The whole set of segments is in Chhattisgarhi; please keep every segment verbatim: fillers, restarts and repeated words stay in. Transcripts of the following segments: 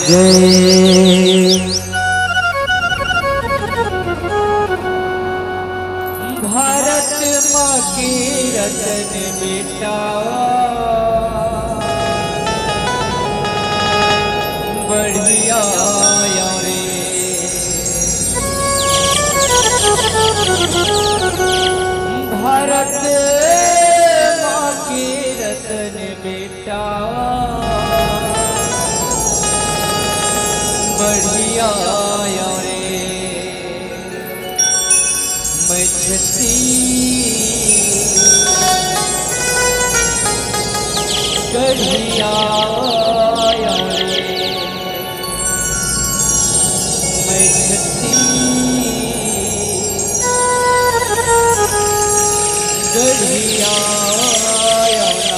जय। भारत माँ के रतन बेटा बढ़िया आया रे। भारत माँ के रतन बेटा बढ़िया आया रे। मैं छत्तीसगढ़िया आया रे। मैं छत्तीसगढ़िया आया रे।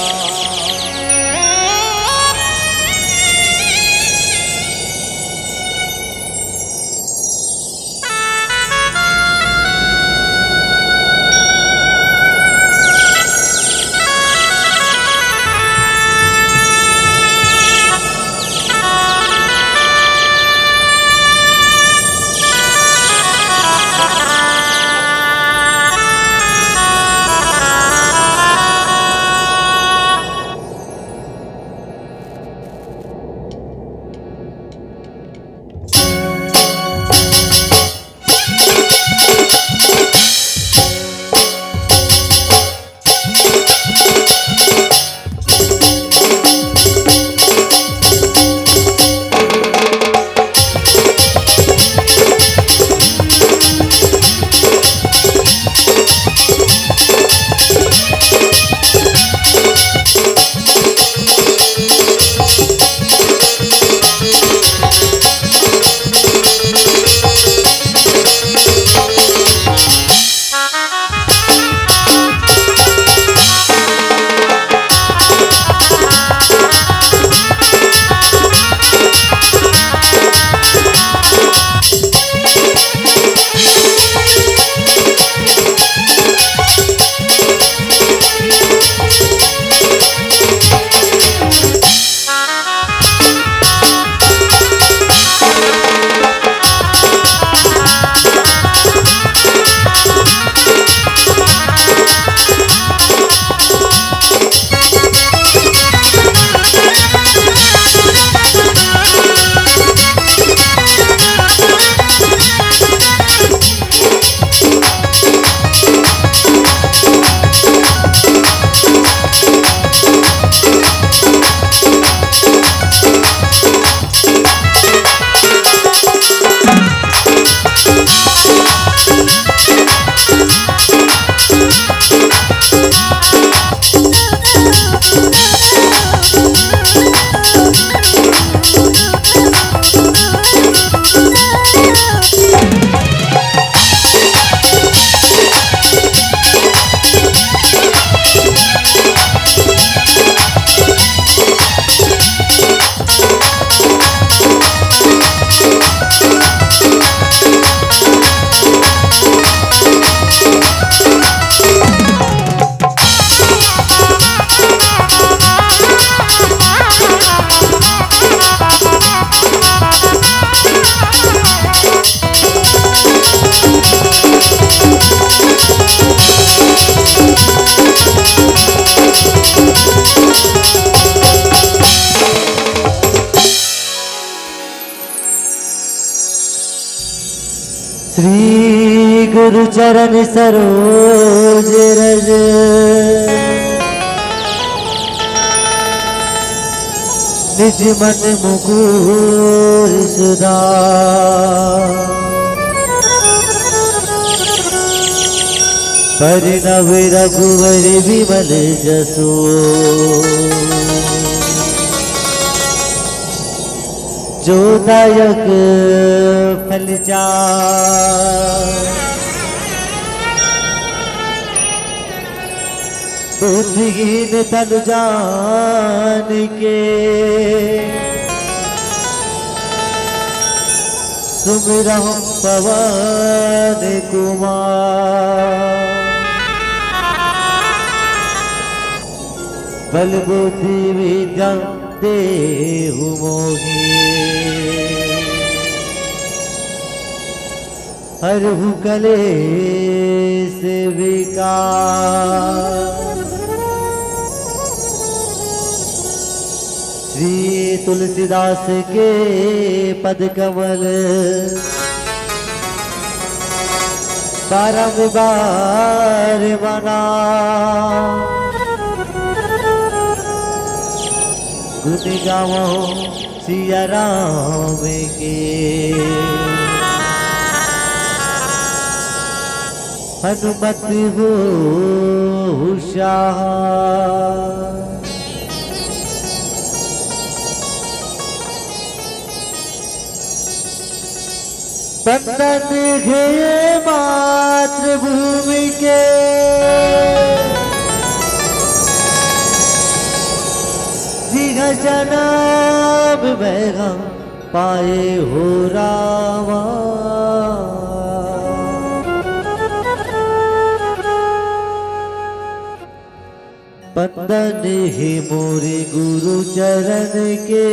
श्री गुरु चरण सरोज रज, निज मन मुकुर सुधार। परिणव रघुवर विमल जसु, जो दायक फल चार। बुद्धिहीन तनु जान के, सुमिरहु पवन कुमार। बल बुद्धि विद्या देहु मोहे हरहु कलेस विकार। श्री तुलसीदास के पद कमल बारंबार मना। गुण गावो सिया राम के। हनुमत हो हुशार। बंदन हे मातृभूमि के, जिह जनम में हम पाए हो रामा। बंदन हे मोरे गुरु चरण के,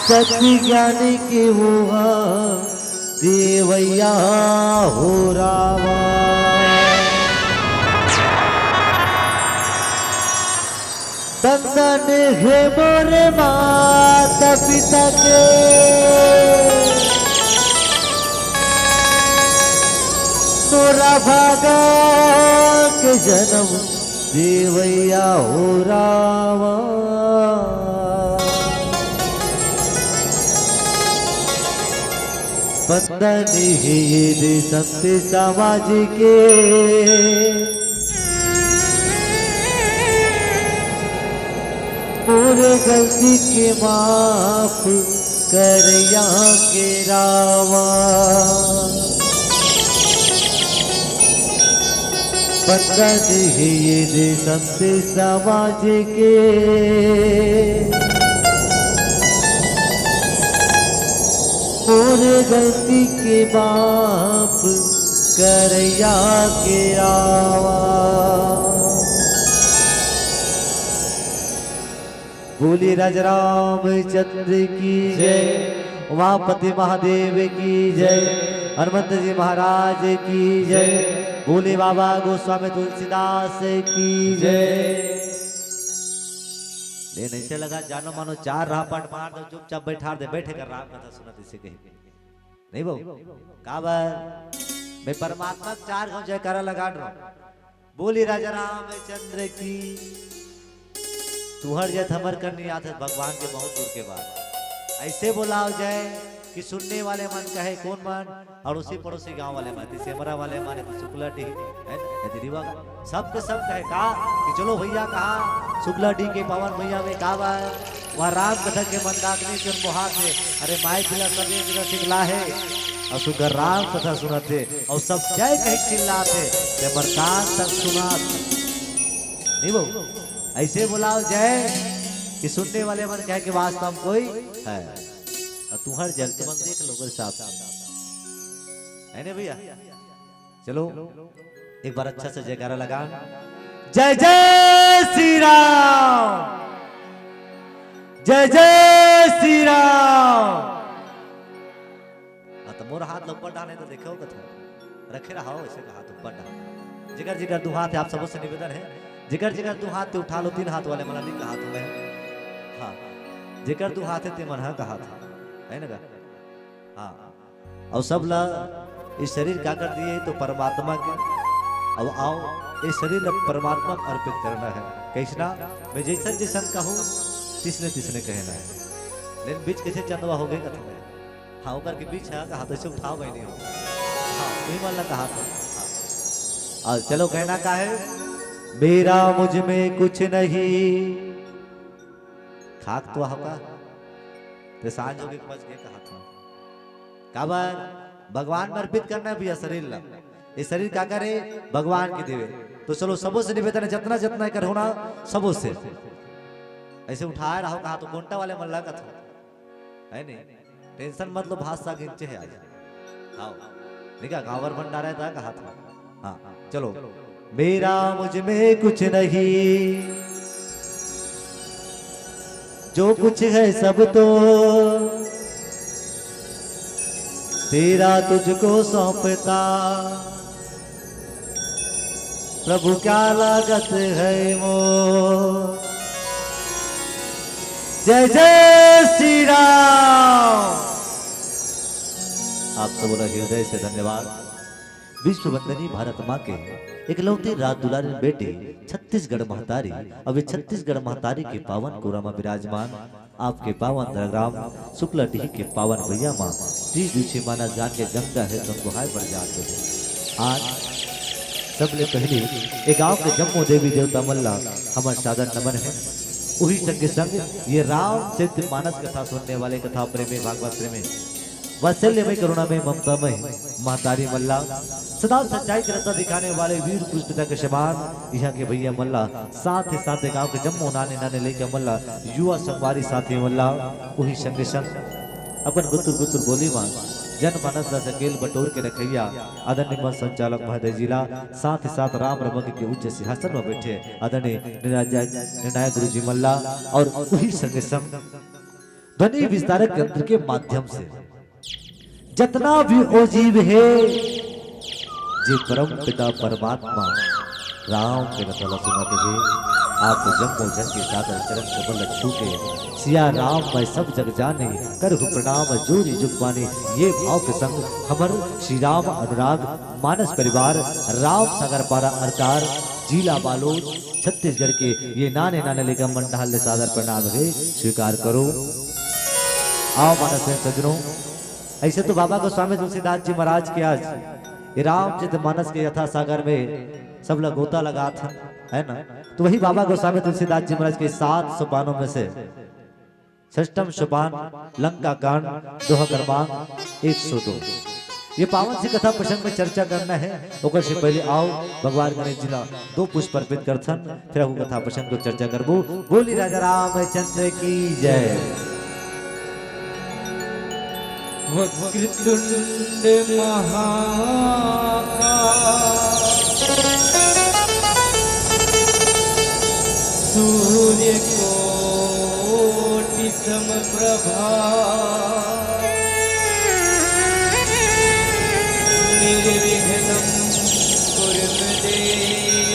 सत्य ज्ञान के मोहा देवैया हो रामा। बंदन हे मोरे माता पिता के, मोरा भागा के जनम देवैया हो रामा। बंदन हे ये दे संत समाज के, मोर गलती के माफ करैया के रामा। बंदन हे ये दे संत समाज के, मोर गलती के माफ करैया के रामा। बोलिए राजा रामचंद्र की जय। जय। उमापति महादेव की जय। जय। हनुमंत जी महाराज की जय। जय। बोलिए बाबा गोस्वामी तुलसीदास की जय। जय। ले नइसे लगा जानो मानो चार रापट मार दो, चुपचाप बैठार दे, बैठे कर राम कथा सुनत इसे कही। नहीं बहू, काबर मैं परमात्मा के चार घाव जयकारा लगा रहा हूँ। बोली राजा रामचंद्र की। तुहर जय हमर कर नहीं आते भगवान के बहुत दूर के बाद। ऐसे बोलाव जय कि सुनने वाले मन कहे कौन मन, अड़ोसी पड़ोसी गांव वाले मन, सेमरा वाले मन, शुक्ला डी, है ना, ये दीदी बाबा, सब के सब कहे का कि चलो भैया कहा शुक्ला डी के पावन भैया में का बा, वहाँ राम कथा के मंदाकिनी के मोहा से, अरे माई पिला सब एक जगह सिखला है, और सुगर राम कथा सुनत थे, और सब जय कही चिल्लात थे, ते मरकान तक सुनात। नहीं बहू, ऐसे बोलाव जय कि सुनने वाले मन कहे कि वास्तव में कोई है। और तुम्हारे जल तुम देख लो, साहब, है ना भैया? चलो, एक बार अच्छा से जयकारा लगा। जय जय श्री राम, जय जय श्री राम। हाँ, तो मोर हाथ ऊपर डाले तो देखो कथा, रखे रहो ऐसे का हाथ ऊपर डाल। जिगर जिगर दू हाथ है, आप सबों से निवेदन है, जिगर जिगर दू हाथ ते उठा लो, तीन हाथ वाले मन ला नहीं कहा तुम्हें। हाँ, जिगर दू हाथ है ते मन हा कहा था, है ना? हाँ, और सब ला ये शरीर का कर दिए तो परमात्मा के। अब आओ, ये शरीर ला परमात्मा में अर्पित करना है। कैसना? मैं जैसन जैसन कहूँ, तिसने तिसने कहना है। लेकिन बीच कैसे चंदवा हो गए कथा में? हाँ, ओकर के बीच है कहा तो इसे उठाओ भाई नहीं हो। हाँ, वही मन ला कहा था। हाँ। और चलो कहना का है, मेरा मुझ में कुछ नहीं। खाक तो होगा, तो सांझ हो गई, पच गए कहा था। काबर भगवान में अर्पित करना है भैया शरीर ला। ये शरीर का करे? भगवान के देवे। तो चलो सबों से निवेदन है, जितना जितना कर होना सबों से ऐसे उठाए रहो कहा तो कोंटा वाले मन ला कथा, है नहीं? टेंशन मत लो, भात साग इंचे है आज। आओ, निका गावर भंडारा है ता कहा था। हाँ, चलो। मेरा मुझ में कुछ नहीं, जो कुछ है सब तो तेरा, तुझको सौंपता। प्रभु क्या लागत है मोर। जय जय श्री राम। आप सबोला हृदय से धन्यवाद। विश्व वंदनी भारत माँ के इकलौती राज दुलारी बेटी छत्तीसगढ़ महतारी, अउ ये छत्तीसगढ़ महतारी के पावन कोरा म विराजमान आपके पावन धरा ग्राम सुकलाडीह के पावन भुइयां म तीज उछे माना जान के गंगा हे तुम गुहाय बर जात हे। आज सबले पहले ए गांव के जम्मो देवी देवता मन ला हमर सादर नमन हे। उही संगे संग ये रामचरित मानस कथा सुनने वाले कथा प्रेमी, भागवत प्रेमी, वात्सल्य में, करुणा में, ममता में महतारी मन ला, सदा सच्चाई के रास्ता दिखाने वाले वीर पुरुष पिता के समान इहाँ के भैया मन ला, साथ ही साथ गांव के जम्मो नाने नाने लइका मन ला, युवा संगवारी साथी मन ला, उही संगे संग अपन गुतुर गुतुर बोली मा जनमानस ला सकेल बटोर के रखइया आदरणीय मंच संचालक महोदय जी ला, साथ ही साथ राम रमग के उच्च सिंहासन में बैठे आदरणीय निर्णायक, निर्णायक गुरु जी मन ला, और उही संगे संग ध्वनि विस्तारक यंत्र के माध्यम से जतना भी ओ जीव हे, जे परम पिता परमात्मा राम के कथा ला सुनत हे, आप जम्मो जन के सादर चरण कमल छू के, सिया राम मैं सब जग जानी, करहु प्रणाम जोरि जुग बानी, ये भाव के संग हमर श्री राम अनुराग मानस परिवार राम सागर पारा अरतार जिला बालोद छत्तीसगढ़ के ये नाने नाने लइका मन डहार ले सादर प्रणाम हे, स्वीकार करो। आओ मानस प्रेम सज्जनों, ऐसे तो बाबा गोस्वामी तुलसीदास जी महाराज के आज ये रामचरित मानस के यथा सागर में सब लोग गोता लगात हन, है ना? तो वही बाबा गोस्वामी तुलसीदास जी महाराज के सात सोपानों में से षष्ठम सोपान लंका कांड, दोहा क्रमांक एक सौ दो। ये पावन सी कथा प्रसंग में चर्चा करना है, ओकर से पहले आओ भगवान गणेश जी ला दो पुष्प अर्पित करथन, फिर आगू कथा प्रसंग को चर्चा करबो। बोली राजा रामचंद्र की जय। वक्रतुंड महाकाय सूर्य कोटि समप्रभा। निर्विघ्नं कुरु मे देव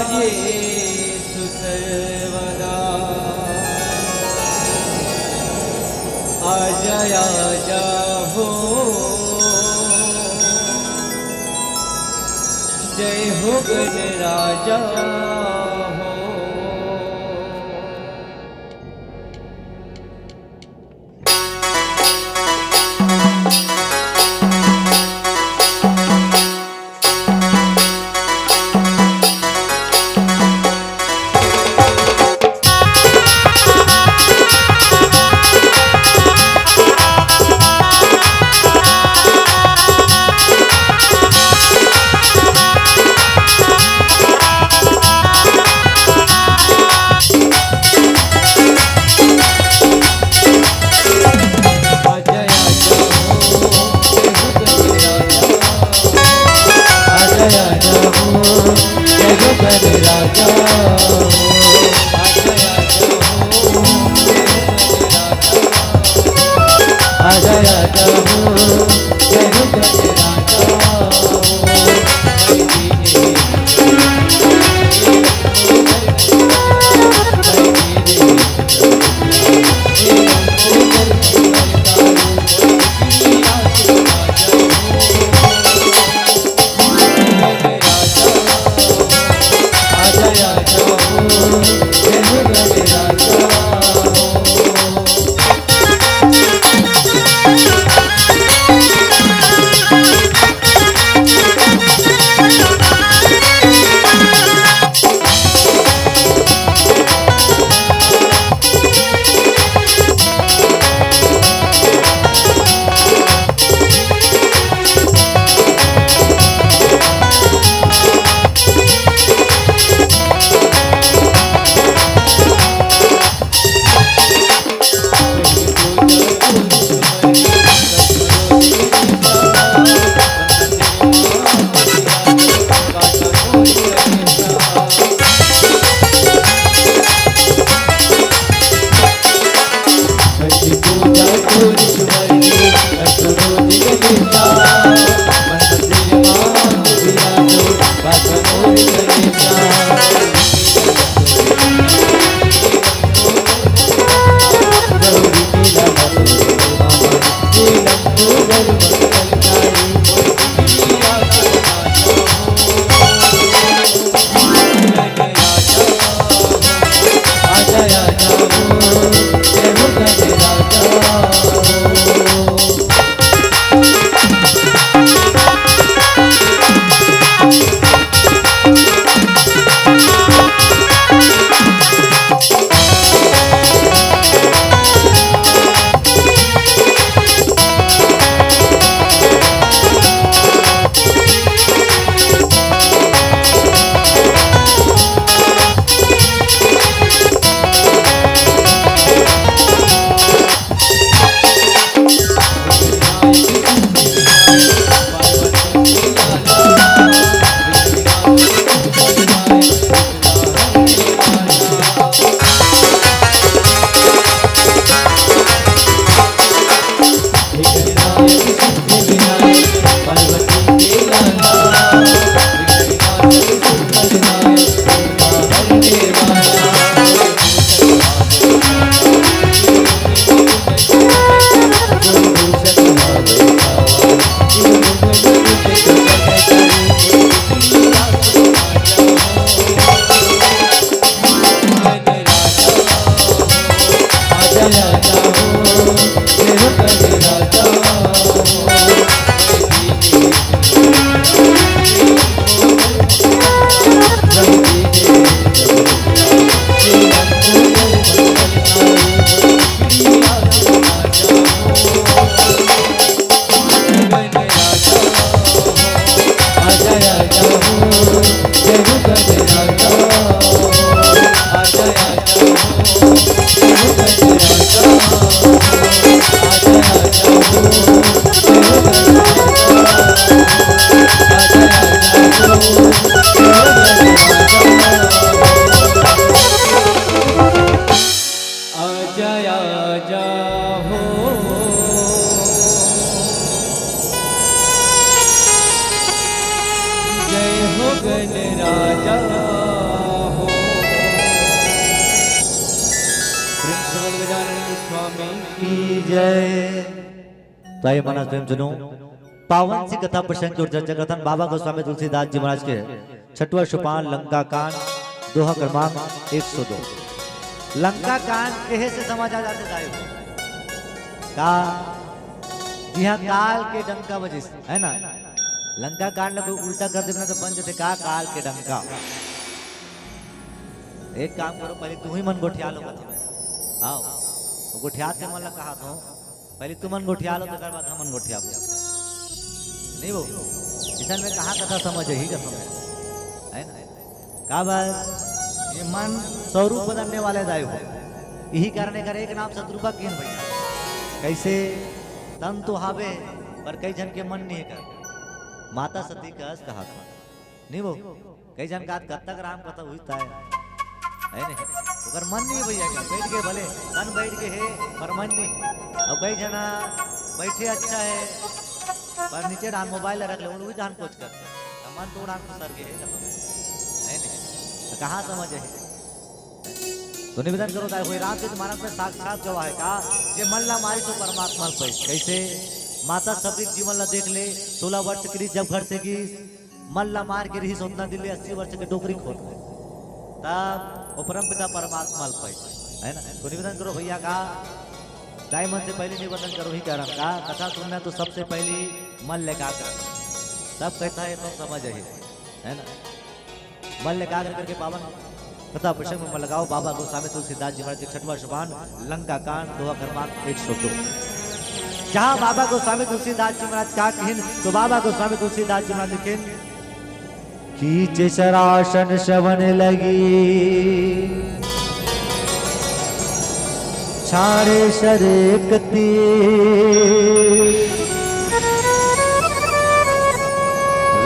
सर्वकार्येषु सर्वदा। आजा आजा हो, जय हो गणराजा हो। आजा आजा हो, जय हो गणराजा हो। प्रेम से बोल गजानन स्वामी की जय। ताई मानस प्रेम सुनो, पावन सी कथा प्रसंग की ओर चर्चा करथन बाबा गोस्वामी तुलसीदास जी महाराज के छठवां सोपान लंका कांड, दोहा क्रमांक एक सौ दो। लंका कांड कहे से समझ आ जाथे दाई हो। का जिहां काल के डंका बजिस, है ना? लंका कांड ला कोई उल्टा कर देबे ना तो बन जाथे का काल के डंका। एक काम करो, पहले तुही मन गोठिया लो कथा में। आओ, वो गोठियात के मन ला कहा दो। पहले तुमन गोठिया लो, तेकर बाद हमन गोठियाबो। नहीं वो, इसन में कहाँ कथा समझ ही का समय, है ना? काबर ये मन स्वरूप बदलने वाले दाई हो। यही कारण एकर एक नाम सतरूपा किन भैया। कैसे तन तो हावे, पर कई झन के मन नहीं कर। माता सती का अस कहा था। नहीं वो, कई झन का कब तक राम कथा हुई ताय, है नहीं? ओकर मन नहीं भैया, क्या बैठ के भले तन बैठ के है, पर मन नहीं। अब कई जना बैठे अच्छा है, पर नीचे डान मोबाइल रख ले, उन वही डान कोच कर, मन तो डान को सर के है, है नहीं? तो कहाँ समझ है? तो निवेदन करो दाई, कोई रामचंद्र महाराज में साक्षात गवाह है का? जे मन ला मारी तो परमात्मा ल पाई। कैसे? माता सबरी जीवन ला देख ले, सोलह वर्ष के जब घर से की मन ला मार के रहिस, ओतना दिन ले अस्सी वर्ष के डोकरी खोत रहे। तब वो परम पिता परमात्मा ल पाई, है ना? तो निवेदन करो भैया का, दाई मन से पहले निवेदन करो ही कारण का, कथा सुनना तो सबसे पहले मन लगा कर, तब कहता है तो समझ है, है ना? मन लगा कर करके पावन कथा प्रसंग में मन लगाओ। बाबा गोस्वामी तुलसीदास जी महाराज के छठवां सोपान लंका कांड दोहा क्रमांक एक सौ दो। जहाँ बाबा गोस्वामी तुलसीदास जी महाराज का कहिन, तो बाबा गोस्वामी तुलसीदास जी महाराज लिखिन, कीचे सरासन श्रवण लगी, छाड़े सरेकती।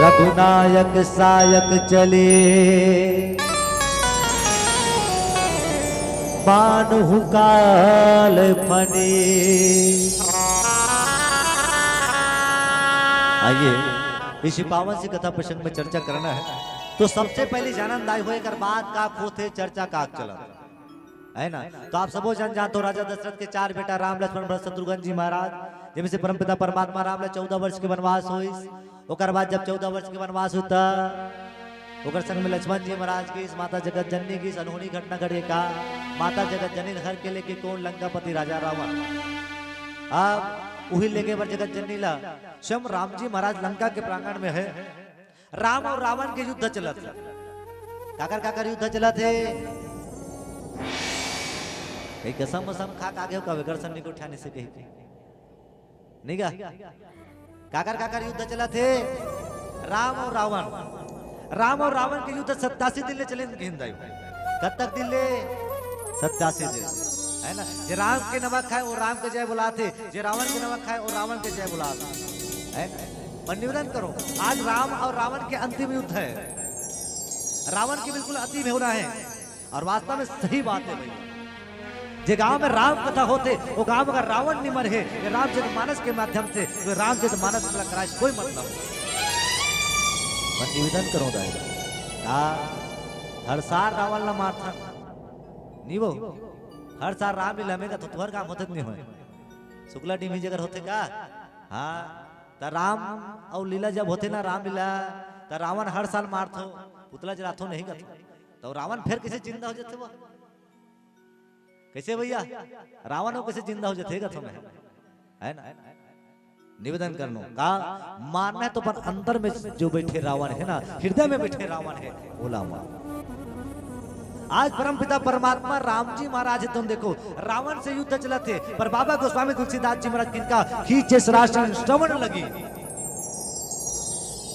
रघुनायक सायक चले, बान हुकाल फने। आइए, इसी पावन सी कथा प्रसंग में चर्चा करना है। तो सबसे पहले जानन दाई होए कर बात का खोथे चर्चा का चलत, है ना? तो आप सबो जन जानत हो, राजा दशरथ के चार बेटा राम, लक्ष्मण, भरत, शत्रुघ्न जी महाराज, जेमे से परमपिता परमात्मा राम ला चौदह वर्ष के वनवास होइस। ओकर बाद जब चौदह वर्ष के वनवास होता, ओकर संग में लक्ष्मण जी महाराज गिस, माता जगत जननी गिस, अनहोनी घटना घटे का माता जगत जननी हर के लेके कौन लंकापति राजा रावण। अब उही लेके बर जगत जननी ला स्वयं राम जी महाराज लंका के प्रांगण में है। राम और रावण के युद्ध चलत हे। काकर काकर युद्ध चलत हे? कई कसम वसम खा के आगे हो का, वेकर सन निको ठाने से कही थी। नहीं गा? काकर काकर युद्ध चलत हे? राम और रावण। राम और रावण के युद्ध सत्तासी दिन ले चले, कहिन दाई। कब तक दिन ले? सत्तासी दिन। है ना? जे राम के नमक खाए, वो राम के जय बुलात हे। जे रावण के नमक खाए, वो रावण के जय बुलात हे। है ना? पर निवेदन करो, आज राम और रावण के अंतिम युद्ध है। रावण के बिल्कुल अंतिम होना है। और वास्तव में सही बात है भाई। जे गांव में राम कथा होथे, वो गांव में अगर रावण निमर हे, ये रामचरित मानस के माध्यम से, तो रामचरित मानस ला कराए से कोई मतलब नहीं। मैं निवेदन करूं दाई, का हर साल रावण ला मारथन, नहीं वो? हर साल रामलीला में का तो तुहर काम होथे नहीं होय? शुक्ला डिम्ही जगह होथे का? हाँ, त राम अउ लीला जब होथे ना, रामलीला, त रावण हर साल मारथो, पुतला जलाथो, नहीं कथो, तो रावण फिर कैसे जिंदा हो जाथे वो? कैसे भैया? रावण वो कैसे जिंदा हो जाथे कथो मैं, है ना? निवेदन करनो का, मानना है तो अपन अंदर में जो बैठे रावण है ना, हृदय में बैठे रावण है, ओला मार। आज परमपिता परमात्मा राम जी महाराज हे, तुम देखो, रावण से युद्ध चलत हे, पर बाबा गोस्वामी तुलसीदास जी महाराज किनका खींचे श्रासन श्रवण लगी,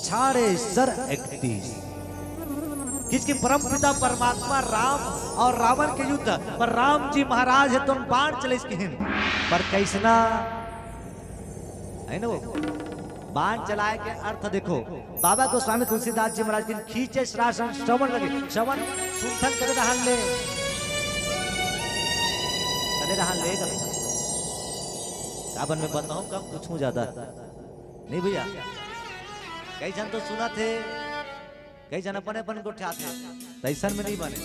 छाड़े शर इकतीस। किसकी परमपिता परमात्मा राम और रावण के युद्ध पर राम जी महाराज हे, तुम बाण चले इसके हिंद पर कैसना है ना वो? बाण चलाए के अर्थ देखो, बाबा गोस्वामी तुलसीदास जी महाराज किन खींचे श्रासन श्रवण लगे। श्रवण सुनथन करे रहन ले, करे रहन ले कभी। काबर मैं बताऊं, कम पूछूं ज्यादा। नहीं भैया, कई झन तो सुनत हे, कई झन अपन अपन गोठियाथे, त अइसन में नहीं बने।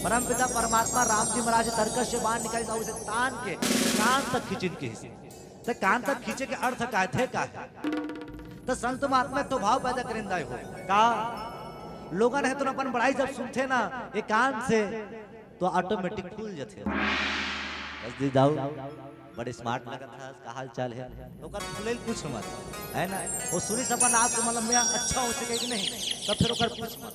परमपिता परमात्मा राम जी महाराज तरकस से बाण निकालिस अउ उसे तान के कान तक खींचिन किहिस। त कान तक खींचे के अर्थ का थे का? त संत महात्मा तो भाव पैदा करिन दाई हो का? लोगन हे तो अपन बड़ाई जब सुनथे ना ये कान से, तो ऑटोमेटिक फूल जथे। बस दी दाऊ, बड़े स्मार्ट लगत हस, का हाल चाल हे? ओकर फूले ल पूछ मत, है ना? वो सुनिस अपन आप के मतलब में अच्छा हो सके कि नहीं, तब फिर ओकर पूछ मत।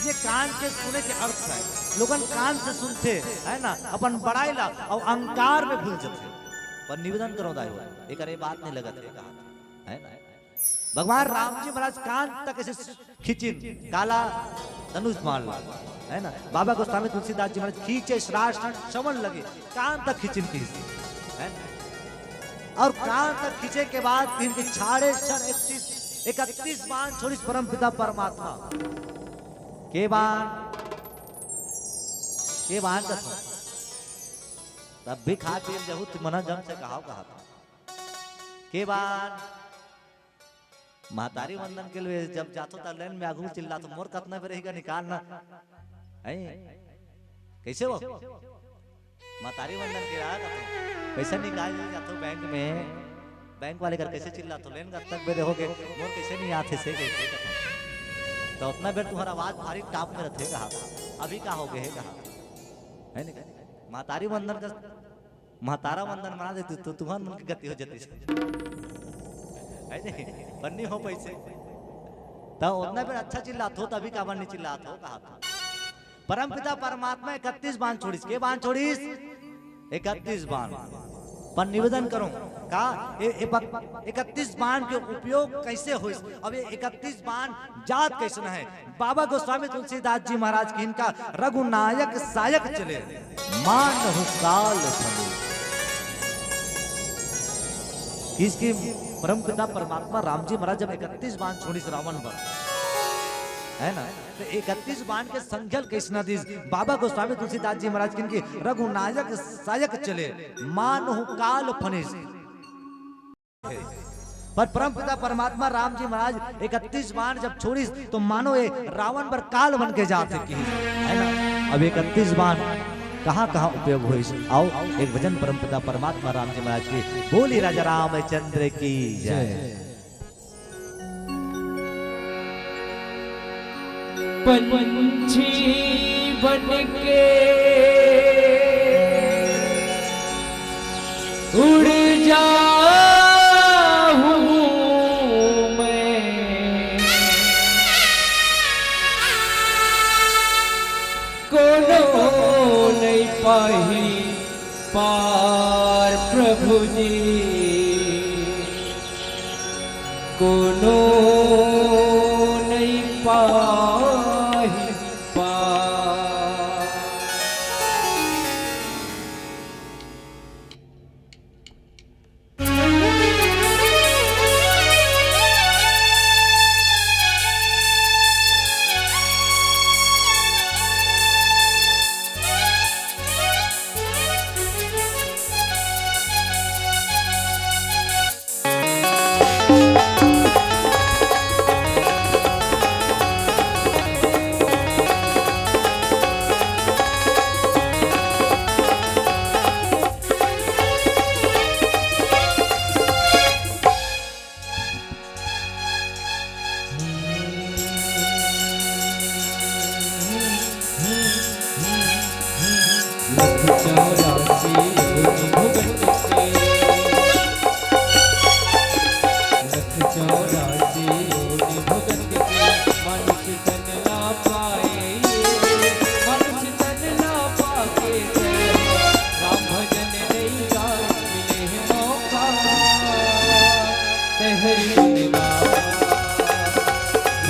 ये कान के सुने के अर्थ है, लोगन कान से सुनथे, है ना, अपन बड़ाई ला अउ अहंकार में भूल जथे। पर निवेदन करो दाई हो, एकर ये बात नहीं लगत हे कहा, है ना? भगवान राम जी महाराज कान तक ऐसे खींचिन काला धनुष बाण ला, है ना? बाबा गोस्वामी तुलसीदास जी महाराज खींचे श्रासन श्रवण लगे, कान तक खींचिन किहिस, है ना? अउ कान तक खींचे के बाद इनके छाड़े शर इकतीस, इकतीस बाण छोड़िस परमपिता परमात्मा। के बाण? के बाण कथो? तब भी खा पी जहू तुमन जम से कहाव कहा था। के बाण? महतारी वंदन के लिए जब जाथो त लाइन में आगू चिल्लाथो, "मोर कतना बेर रहिगा, निकाल ना।" हैं? कैसे हो? महतारी वंदन के रहा कथो, पैसा निकाल ले जाथो बैंक में, बैंक वाले कर कैसे चिल्लाथो, "लाइन कब तक बेर होगे, मोर कैसे नहीं आथे से कैसे कथो।" तो उतना बेर तुम्हारा आवाज भारी टॉप में रथे कहा, अभी का हो गए है कहा, है नहीं? महतारी वंदन का महतारा वंदन मना देती तो तुहन मन के गति हो जाती। है नहीं? बन्नी हो पैसे। त ओतना बेर अच्छा चिल्लात हो, तभी का बन्नी चिल्लात हो, कहा था। परमपिता परमात्मा इकतीस बाण छोड़िस। के बाण छोड़िस? इकतीस बाण। पर निवेदन करो, का ए, ए, बक-, इकतीस बाण के उपयोग कैसे होइस? अब ये इकतीस बाण जात कैसन है? बाबा गोस्वामी तुलसीदास जी महाराज की इनका रघुनायक सायक चले, मानहु काल फले। किसके परमपिता परमात्मा राम जी महाराज जब इकतीस बाण छोड़िस रावण पर, है ना, तो इकतीस बाण के संख्या ल कैसना दिस? बाबा गोस्वामी तुलसीदास जी महाराज किनके रघुनायक सायक चले, मानहु काल फनिस। पर परमपिता परमात्मा राम जी महाराज इकतीस बाण जब छोड़िस, तो मानो ये रावण पर काल बन के जात हे किहिस, है ना? अब इकतीस बाण कहाँ-कहाँ उपयोग होइस? आओ, एक भजन परमपिता परमात्मा राम जी महाराज के। बोली राजा रामचंद्र की जय। जय। पंछी बन के उड़ जाऊं मैं, कोनो नहीं पाही पार प्रभु जी, कोनो नहीं पाही पार।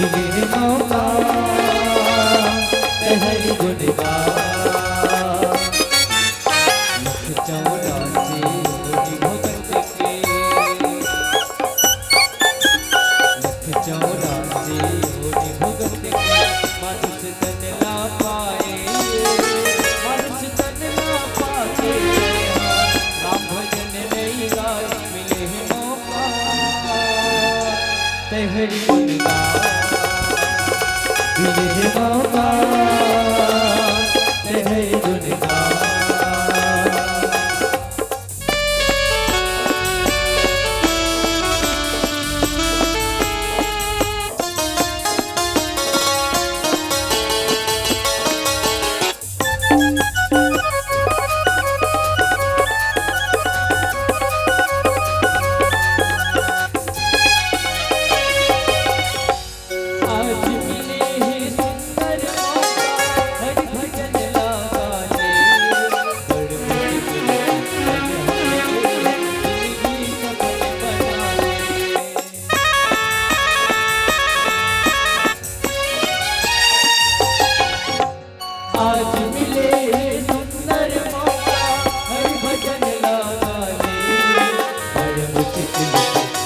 मिले मौका, तैं हरि गुण गा। लख चौरासी योनि भगत के, लख चौरासी योनि भगत के, मानुष तन ला पाए, मानुष तन ला पाके, राम भजन नइ गाए, मिले हे मौका, तैं हरि गुण गा। मिले हे मौका, तैं हरि गुण गा। आज मिले हे सुंदर मौका, हरि भजन ला गाने। बड़ मुश्किल से जिंदगी सफल बनाने। आज मिले हे सुंदर मौका, हरि भजन ला गाने। बड़ मुश्किल से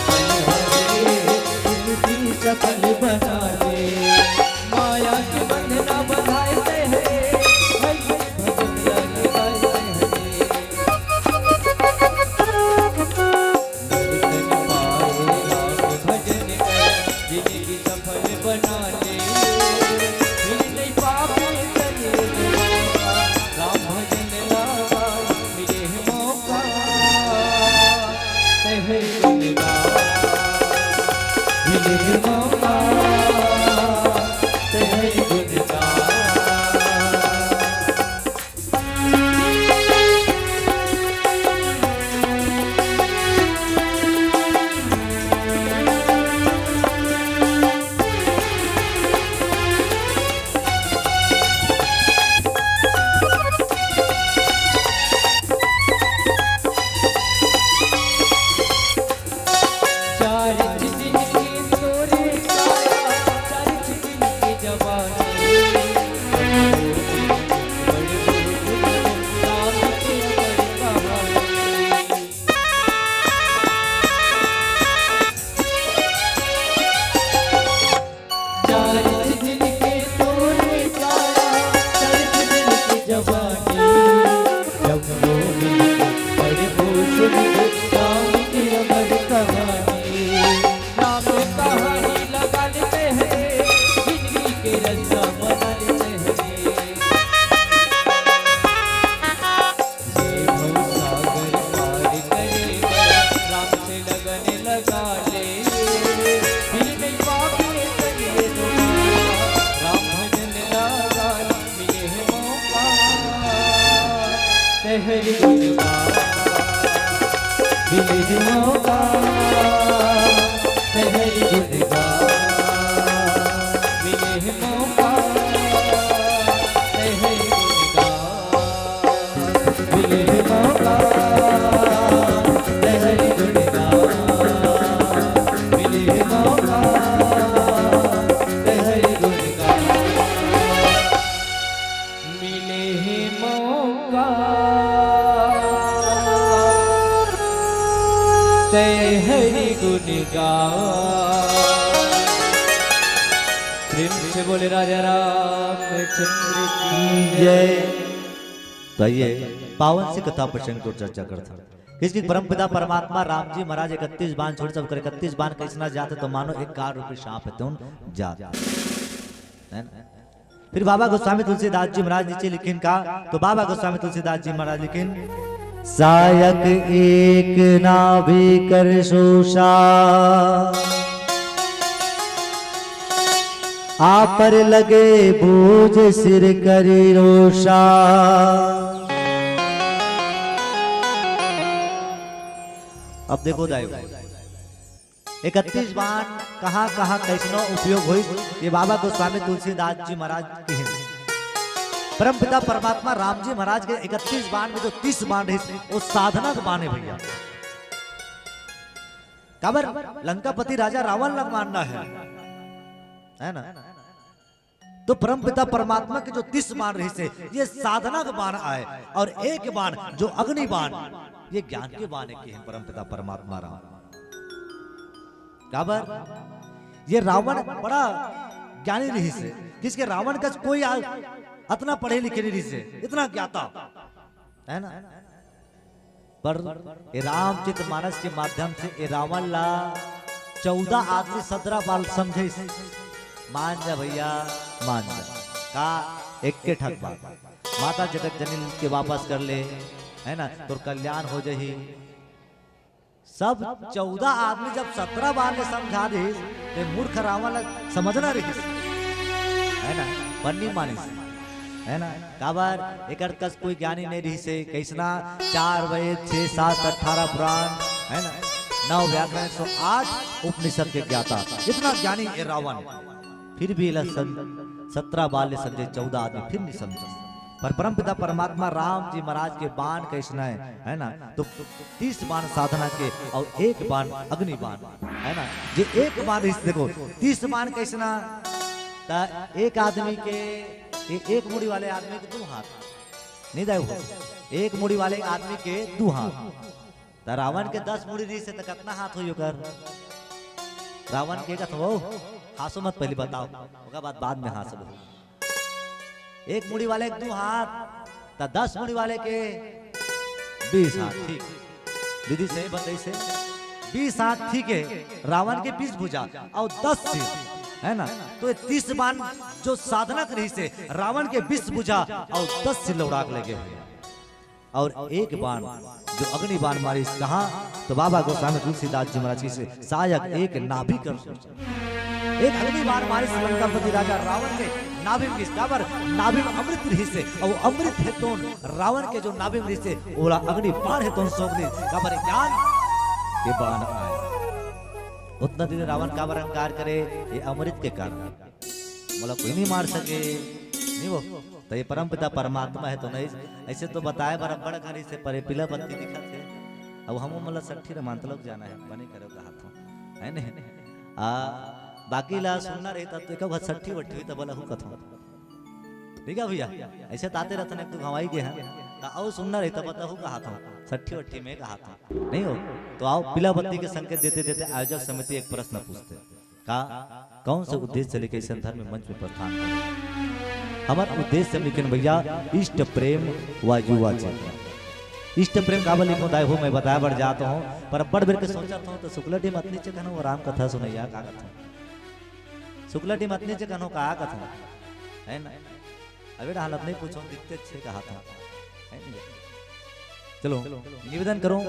पल हरे, जिंदगी सफल बना ले। माया के बंधना बंधाए तैं हरे, हरि भजन ला गाए तैं हरे। दर्शन पाए राम भजन कर, जिंदगी सफल बना ले। मिल नहीं पावे तने दुआ, राम भजन ला मिले हे मौका, तैं हरि गुण गा। मिले हे मौका, तैं हरि गुण गा। चार दिन की तोरे काया, चार दिन की जवानी। राम के अमर कहानी। चालीस दिन के तोरे काया, चालीस दिन की जवानी। जब वो मिलके बड़े खुश हुए, राम की अमर कहानी। राम कहानी लगा लेते हैं, जिंदगी के रास्ता बना लेते हैं। ये भवसागर पार करे, राम से लगन लगा ले। फिर नहीं पावे करिए दोबारा, राम भजन लगा ले, मिले हे मौका, तैं हरि गुण गा। मिले हे मौका, तैं हरि गुण गा। मिले हे मौका, तैं हरि गुण गा। मिले हे मौका, तैं हरि गुण गा। मिले हे मौका, तैं हरि गुण गा। मिले हे मौका, तैं हरि गुण गा। प्रेम से बोले राजा रामचंद्र की जय। तो आइए, पावन सी कथा प्रसंग को चर्चा करते हैं। किसकी परमपिता परमात्मा राम जी महाराज इकतीस बाण छोड़, सब कर इकतीस बाण कैसना जात हे, तो मानो एक काल रूपी सांप हे, तुम जात, है ना? फिर बाबा गोस्वामी तुलसीदास जी महाराज नीचे लिखिन का, तो बाबा गोस्वामी तुलसीदास जी महाराज लिखिन, सायक एक नाभि कर शोषा, आप पर लगे बोझ सिर करि रोषा। अब देखो दाई, इकतीस बाण कहाँ कहाँ कैसनो उपयोग होइस, ये बाबा गोस्वामी तुलसीदास जी महाराज के हैं। परमपिता परमात्मा राम जी महाराज के इकतीस बाण में जो तीस बाण है, वो साधना के बाण है भैया। काबर लंकापति राजा रावण ला मारना है, है ना? तो परमपिता परमात्मा के जो तीस बाण रहिस हे, ये साधना के बाण आय, और एक बाण जो अग्नि बाण, ये ज्ञान के बाण हे, कहिन परमपिता परमात्मा राम। काबर? ये रावण बड़ा ज्ञानी रहिस हे, किसके रावण कस कोई आ-, अतना पढ़े लिखे नहीं रहिस हे, इतना ज्ञाता, है ना? पर ए रामचरित मानस के माध्यम से ए रावण ला चौदह आदमी सत्रह बार समझे। मान जा भैया, मान जा। का एक के ठक बात, माता जगत जननी के वापस कर ले, है ना, तोर कल्याण हो जाही। सब चौदह आदमी जब सत्रह बार ले समझा दिस, ते मूर्ख रावण ला समझना रहिस, है ना, पर नहीं मानिस, है ना। काबर? एकर कस कोई ज्ञानी नहीं रहिस हे। कैसना? चार वेद, छह शास्त्र, अठारह पुराण, है ना, नौ व्याकरण, एक सौ आठ उपनिषद के ज्ञाता, इतना ज्ञानी ए रावण, फिर भी एला सं-, सत्रह बार ले समझे, चौदह आदमी फिर नहीं समझे। पर परमपिता परमात्मा राम जी महाराज के बाण कैसना हे, है ना, तो तीस बाण साधना के और एक बाण अग्नि बाण, है ना। जे एक बाण रहिस, देखो, तीस बाण कैसना, त एक आदमी के, ए-, एक मुड़ी वाले आदमी के दू हाथ, नहीं दाई हो, एक मुड़ी वाले आदमी के दू हाथ, त रावण के दस मुड़ी रहिस हे, त कितना हाथ होई ओकर? रावण के कथो, हासो मत, पहले बताओ, ओकर बाद, बाद में हासबो। एक मुड़ी वाले के दू हाथ, त दस मुड़ी वाले के बीस हाथ। ठीक, दीदी सही बताइस हे, बीस हाथ ठीक हे। रावण के बीस भुजा और दस सिर, है ना? तो ये तीस बाण जो साधना के रहिस हे, रावण के बीस भुजा और दस सिर ला उड़ा के ले गे हे। और एक बाण जो अग्नि बाण मारिस, कहाँ? तो बाबा गोस्वामी तुलसीदास जी महाराज कहिस हे, सायक एक नाभि कर सोचा। एक अग्नि बाण मारिस लंकापति राजा रावण के नाभि में। काबर? नाभि में अमृत रहिस हे, और अमृत हे तोन रावण के जो नाभि में रहिस हे, ओला अग्नि बाण हे तोन सोख लिस। काबर? ज्ञान के बाण आय। उतना दिन रावण काबर अहंकार करे? ये अमृत के कारण। मोला कोई नहीं मार सके, नहीं वो। तो ये परमपिता परमात्मा हे, तो नहीं, ऐसे तो बताए बर अब्बड़ कन रहिस हे, पर ये पीला बत्ती दिखत हे। अब हमू मन ला सट्ठी रमांत लोग जाना हे, बने करो कहाथों, है नहीं? आ, बाकी ला सुनना रहिता तो एक बार सट्ठी वट्ठी हुई तब लहू कथों। ठीक है भैया, ऐसे ताते रतन एक तो घवाई के हैं, ता आओ सुनना रहिता बताहू कहाथों, सट्ठी वट्ठी में कहाथों। नहीं हो, तो आओ पीला बत्ती के संकेत देते देते आयोजक समिति एक प्रश्न पूछते। का, कौन से उद्देश्य से लेके इस धर्म मंच में प्रस्थान करें? हमर उद्देश्य लिखिन भैया, इष्ट प्रेम व युवा चेतना। इष्ट प्रेम काबर लिखों दाई हो, मैं बताए बर जात हूँ, पर अब्बड़ बेर के सोचत हूँ, तो शुक्ला टीम अतनी चे कहूँ, राम कथा सुनैया का कथों। शुक्ला टीम अतनी चे कहूँ, का कथों? है ना? अबे हालत नहीं पूछो, दिखते अच्छे कहाथों। है नहीं? चलो, निवेदन करूं,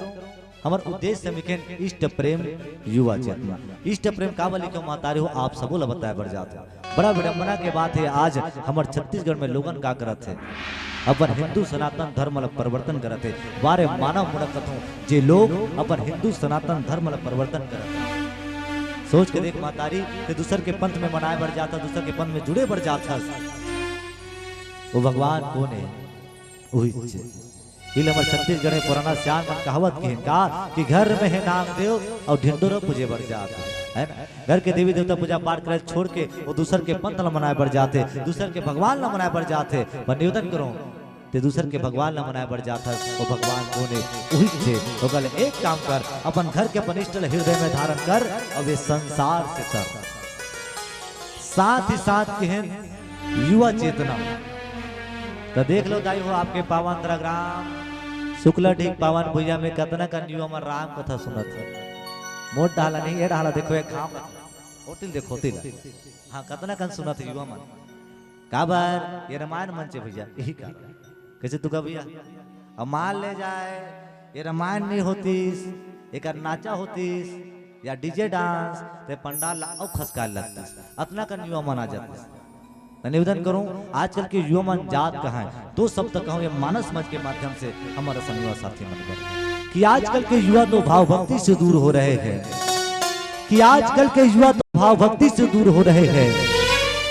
हमर उद्देश्य लिखेन इष्ट प्रेम युवा चेतना। इष्ट प्रेम काबर लिखे महतारी हो, आप सबो ला बताए बर जात हूं। बड़ा विडंबना के बात हे, आज हमर छत्तीसगढ़ में लोगन का करत हे, अपन हिंदू सनातन धर्म ला परिवर्तन करत हे। वारे मानव मुड़ा कथों, जे लोग अपन हिंदू सनातन धर्म ला परिवर्तन करत हे। सोच के देख महतारी, ते दूसर के पंथ में मनाए बर जात हस, दूसर के पंथ में जुड़े बर जात हस। वो भगवान कोन हे? उहिच हे। इल हमर छत्तीसगढ़ में पुराना सियान मन कहावत किहिन का कि घर में हे नाग देव और ढिंडोरा पूजे बर जात हे, है ना? घर के देवी देवता पूजा पाठ करे छोड़ के वो दूसर के पंथ ला मनाए बर जात हे, दूसर के भगवान ला मनाए बर जात हे। पर निवेदन करूं, ते दूसर के भगवान ला मनाए बर जात हस, वो भगवान कोन हे? उहिच हे। ओकर ले एक काम कर, अपन घर के अपन इष्ट ला हृदय में धारण कर, और ये संसार से तर। साथ ही साथ किहिन युवा चेतना। तो देख लो दाई हो, आपके पावन द्राग्राम शुक्ला टीम पावन भुइयां में कतना कन युवा मन राम कथा सुनत हे। मोर डाला नहीं, ये डाला देखो, एक घाम ओतिल देखो, ओतिल। हाँ, कतना कन सुनत हे युवा मन। काबर? ये रामायण मंच हे भैया, यही कारण। कैसे तू का भैया? अब मान ले जाए, ये रामायण नहीं होतिस, एकर नाचा होतिस, या DJ dance, ते पंडाल ला अउ खसकाए लगतिस। अतना कन युवा मन आ जातिस। त निवेदन करूं, आजकल के युवा मन जात कहां हे? दो शब्द कहूं ये मानस मंच के माध्यम से हमर संगवा साथी मन बर, कि आजकल के युवा तो भावभक्ति से दूर हो रहे हैं, कि आजकल के युवा तो भावभक्ति से दूर हो रहे हैं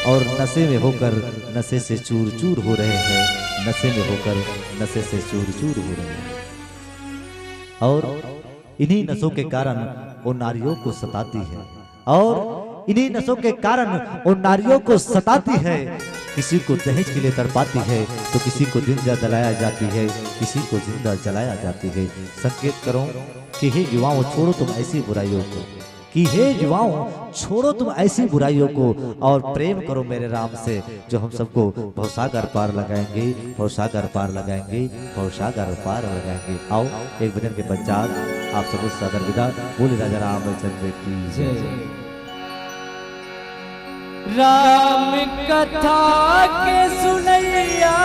और नशे में होकर नशे से चूर चूर हो रहे हैं, नशे में होकर नशे से चूर चूर हो रहे हैं। और इन्हीं नशों के कारण वो नारियों को सताती है। और इन्हीं नशों के कारण उन नारियों को सताती है। किसी को दहेज के लिए तड़पाती है, तो किसी को जिंदा जलाया जाती है, किसी को जिंदा जलाया जाती है। संकेत करो कि हे युवाओं, छोड़ो तुम ऐसी बुराइयों को, कि हे युवाओं, छोड़ो तुम ऐसी बुराइयों को और प्रेम करो मेरे राम से, जो हम सबको भवसागर पार लगाएंगे, भवसागर पार लगाएंगे, भवसागर पार लगाएंगे। आओ, एक भजन के पश्चात आप सबको सादर विदा। बोले राजा रामचंद्र की जय। राम कथा के सुनैया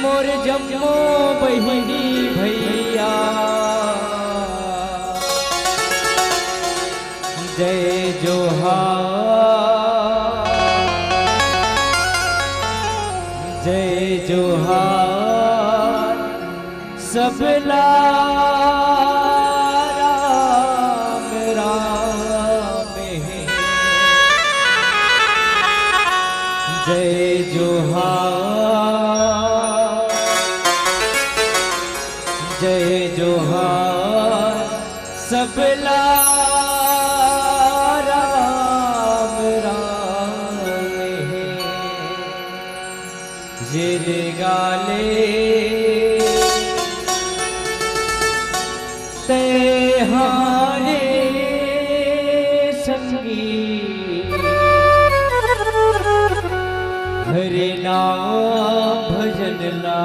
मोर जम्मो बहिनी भैया, जय जोहार, जय जोहार। सबला राम राम हे। जय जोहार, जय जोहार, सबला राम राम हे। ये दे गाले तैहारे संगी, हरे नाम भजन ला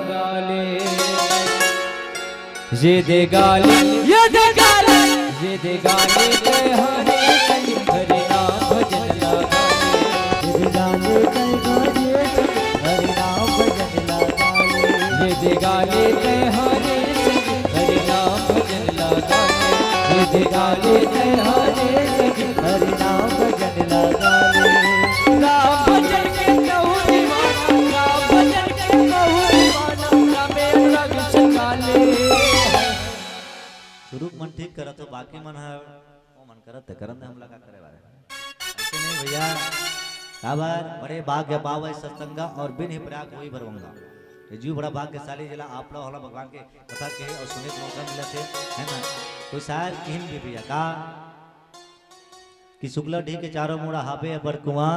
गाले। ये दे गाले, ये दे गाले, ये दे गाले तैहारे संगी, हरे नाम भजन ला गाले। ये दे गाले तैहारे संगी, हरे नाम भजन ला गाले। ये दे गाले तैहारे संगी, हरे नाम भजन ला गाले। ये दे गाले तैहारे संगी, हरे नाम भजन ला गाले। राम भजन के कहूँ दीवाना, राम भजन के कहूँ दीवाना, रामे रंग सकाले। शुरू मन ठीक करत हो, बाकी मन ह वो मन करत ते करन दे, हमला का करे वाले। ऐसे नहीं भैया, काबर बड़े भाग्य पावै सत्संगा और बिन ही प्रयाग होई बरवंगा। ये जीव बड़ा भाग्यशाली जिला आप लोग होला भगवान के कथा के और सुने के मौका मिला थे, है ना? कोई शायर किहिन भी भैया का कि शुक्ला ढी के चारों मुड़ा हाबे अब्बड़ कुआं,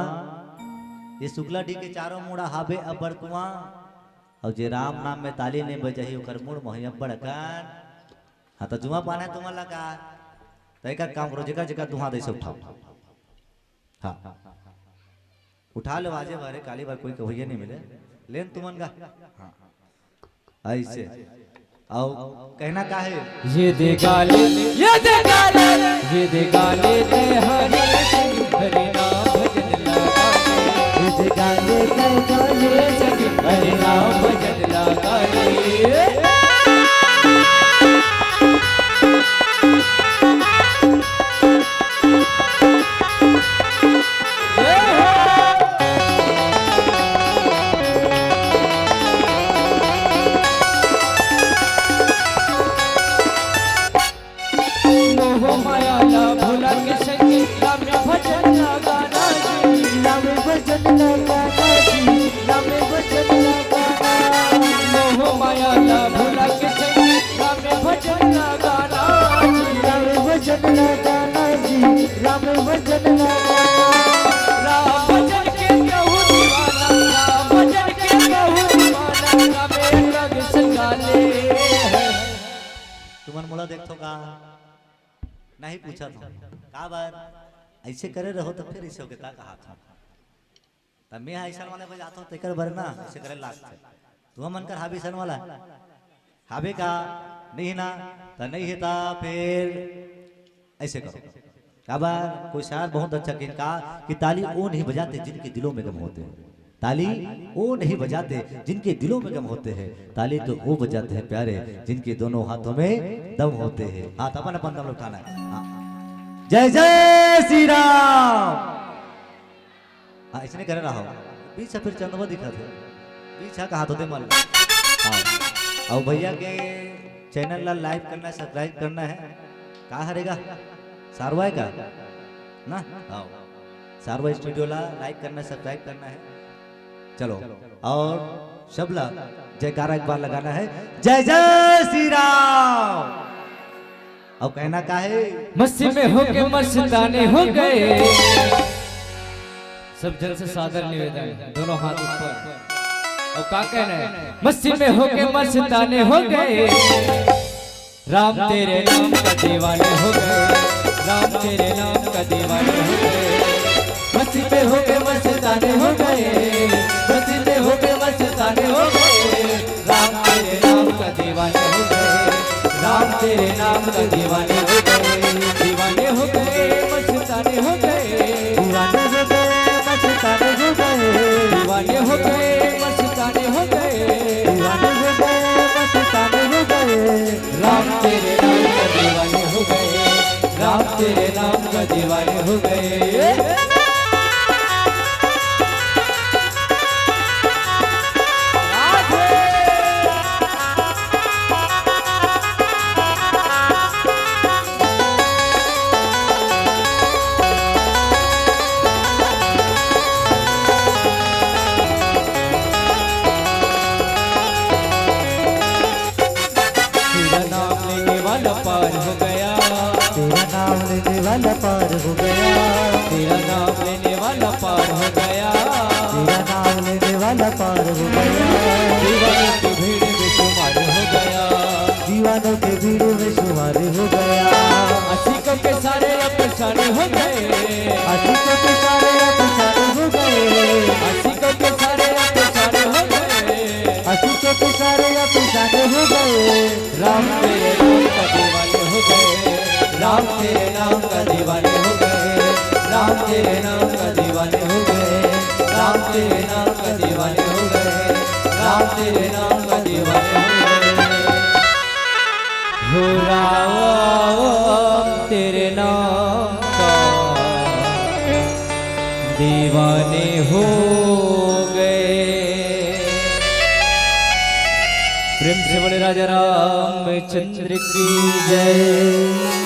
ये शुक्ला ढी के चारों मुड़ा हाबे अब्बड़ कुआं, और जे राम नाम में ताली नहीं बजाही ओकर मुड़ मोही अब्बड़ अकन। हाँ, तो जुआ पाना है तुमन ला का? तो एक काम करो, जेकर जेकर दुहा दे से उठाओ। हाँ, उठा लो, आजे बारे काली बार कोई कहिए नहीं मिले, लेन तुमन का। हाँ, ऐसे आओ, कहना का है? ये दे गाले, ये दे गाले, ये दे गाले तैहारे संगी, हरे नाम भजन ला गाले। ये दे गाले तैहारे संगी, हरे नाम भजन ला गाले। मोह माया ला भुला के संगी, राम भजन ला गाना जी। राम भजन ला गाना जी, राम भजन ला गाना। मोह माया ला भुला के संगी, राम भजन ला गाना जी। राम भजन ला गाना जी, राम भजन ला गाना। राम भजन के कहूँ दीवाना, राम भजन के कहूँ दीवाना, रामे रंग सकाले। तुमन मोला देखथो का? नहीं पूछत हो। काबर? ऐसे करे रहो तो फिर ऐसे होके ता कहा था। तब मैं ऐसा वाले बजात हो तेकर बर ना ऐसे करे लागथे। तू मन कर हाबे ऐसा वाला। हाबे का? नहीं ना, तो नहीं है ता फिर ऐसे करो। काबर? कोई शायर बहुत अच्छा किहिन का कि ताली वो नहीं बजाते जिनके दिलों में गम होते हैं। ताली वो नहीं बजाते जिनके दिलों में गम होते हैं, ताली तो वो बजाते हैं प्यारे जिनके दोनों हाथों में दम होते हैं। हाथ अपन अपन दम उठाना है। हाँ। जय जय श्री राम। हाँ, इसने करे रहो। पीछा फिर चंदवा दिखा थे। पीछा कहा तो दे मल। हाँ। और भैया के चैनल ला लाइक करना है, सब्सक्राइब करना है। का हरेगा? सारवा है का? ना? हाँ। सारवा स्टूडियो ला लाइक करना है, सब्सक्राइब करना है। चलो, और सबला जयकारा एक बार लगाना है। जय जय श्री राम। अउ कहना का हे? मस्ती में होके मस्ताने हो गए। सब जन से सादर निवेदन, दोनों हाथ ऊपर। अउ का कहना हे? मस्ती में होके मस्ताने हो गए। राम तेरे नाम का दीवाने हो गए। राम तेरे नाम का दीवाने हो गए। मस्ती में होके मस्ताने हो गए। मस्ती में होके मस्ताने हो गए। राम तेरे नाम का दीवाने हो गए। राम तेरे नाम का दीवाने हो गए। दीवाने हो गए, मस्ताने हो गए। दीवाने हो गए, मस्ताने हो गए। दीवाने हो गए, मस्ताने हो गए। दीवाने हो गए, मस्ताने हो गए। राम तेरे नाम का दीवाने हो गए। राम तेरे नाम का दीवाने हो गए। तेरा नाम लेने वाला पार हो गया। तेरा नाम लेने वाला पार हो गया। तेरा नाम लेने वाला पार हो गया। तेरा नाम लेने वाला पार हो गया। दीवानों की भीड़ में शुमार हो गया। दीवानों की भीड़ में शुमार हो गया। आशिकों के सारे अफसाने हो गए। आशिकों के सारे अफसाने हो गए। आशिकों के सारे अफसाने हो गए। आशिकों के सारे अफसाने हो गए। राम तेरे नाम का दीवाने हो गए। राम तेरे नाम का दीवाने हो गए। राम तेरे नाम का दीवाने हो गए। राम तेरे नाम का दीवाने हो गए। राम तेरे नाम का दीवाने हो गए। हो राम तेरे नाम का दीवाने हो गए। प्रेम से बोले राजा रामचंद्र की जय।